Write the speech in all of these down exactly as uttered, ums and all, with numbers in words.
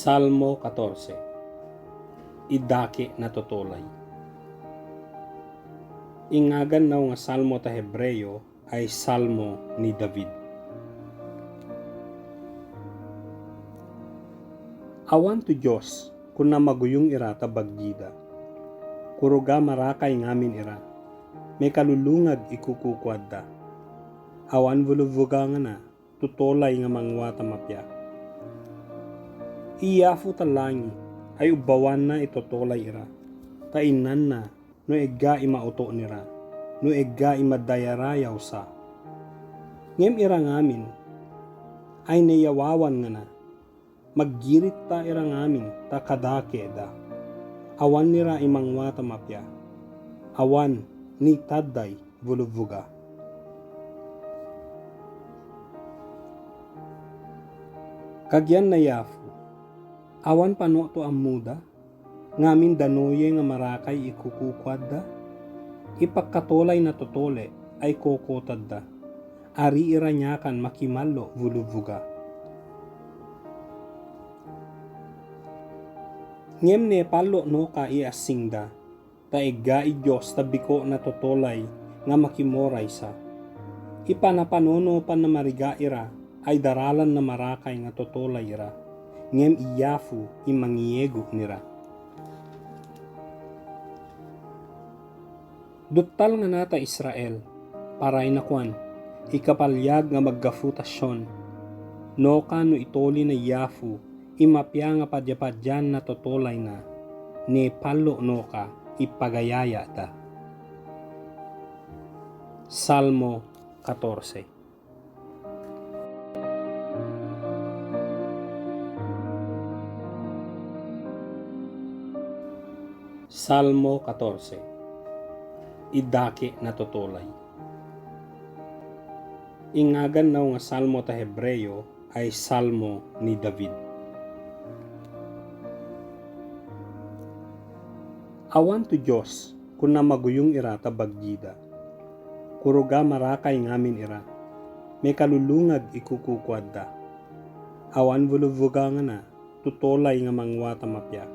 Salmo katorse. I dake na totolay. I ngagan na onga salmo ta Hebreo ai salmo ni David. Awan tu Dios ku na maguyung ira ta baggida. Ku ruga marakay ngamin ira, mekalulungag i kuku kuadda. Awan vuluvuga nga na totolay nga manguwa ta mapiya. I yafu ta langi ai ubawan na i totolay ira, ta inan na no egga i maoto nira, no egga i madayara ya usa. Ngem ira ngamin ai ne yawawan nga na, magiritta ira ngamin ta kadake da. Awan nira i manguwa ta mapiya. Awan ni tadday vuluvuga. Kagiyan na yafu, awan pano'to amuda, ngamin danoye nga marakay i kuku kuadda. I pakatolay na totole ai kokotadda. Ari ira niyakan makimallo vuluvuga. Ngem ne pallo noka i asingda, ta egga i Dios ta biko na totolay nga makimoray sa. I panapanono pan na mariga ira ai daralan na marakay nga totolay ira, ngem i yafu i mangiegu nira. Duttal nga na ta Israel, paray na kuan, i kapalyag nga maggafu ta Sion. Noka no itoli na yafu i mapiya nga padyapadyan na totolay na, ne pallo noka i pagayaya da. Salmo katorse. Salmo katorse. I dake na totolay. I ngagan na onga salmo ta Hebreo ai salmo ni David. Awan tu Dios ku na maguyung ira ta baggida. Ku ruga marakay ngamin ira, mekalulungag i kuku kuadda. Awan vuluvuga nga na totolay nga manguwa ta mapiya.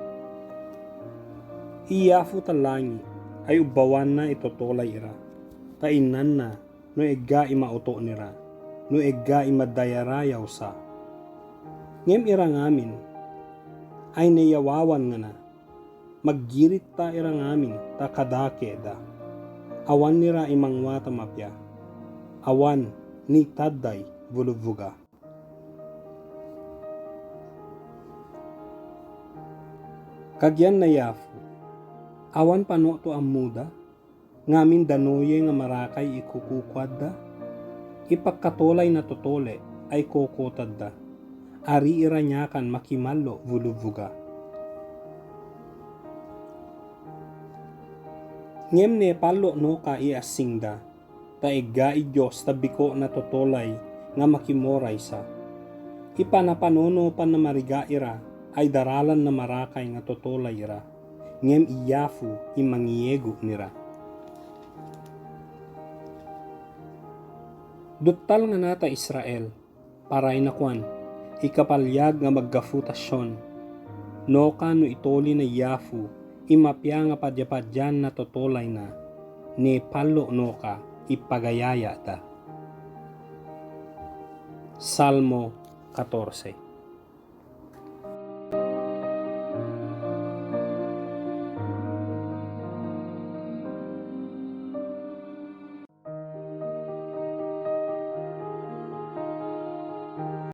I yafu ta langi ai ubawan na i totolay ira, ta inan na no egga i maoto nira, no egga i madayara ya usa. Ngem ira ngamin ai ne yawawan nga na, magiritta ira ngamin ta kadake da. Awan nira i manguwa ta mapiya. Awan ni tadday vuluvuga. Kagiyan na yafu, awan pano'to amuda, ngamin danoye nga marakay i kuku kuadda. I pakatolay na totole ai kokotadda. Ari ira niyakan makimallo vuluvuga. Ngem ne pallo noka i asingda, ta egga i Dios ta biko na totolay nga makimoray sa. I panapanono pan na mariga ira ai daralan na marakay nga totolay ira, ngem i yafu i mangiegu nira. Duttal nga na ta Israel, paray na kuan, i kapalyag nga maggafu ta Sion. Noka no itoli na yafu i mapiya nga padyapadyan na totolay na, ne pallo noka i pagayaya da. Salmo katorse.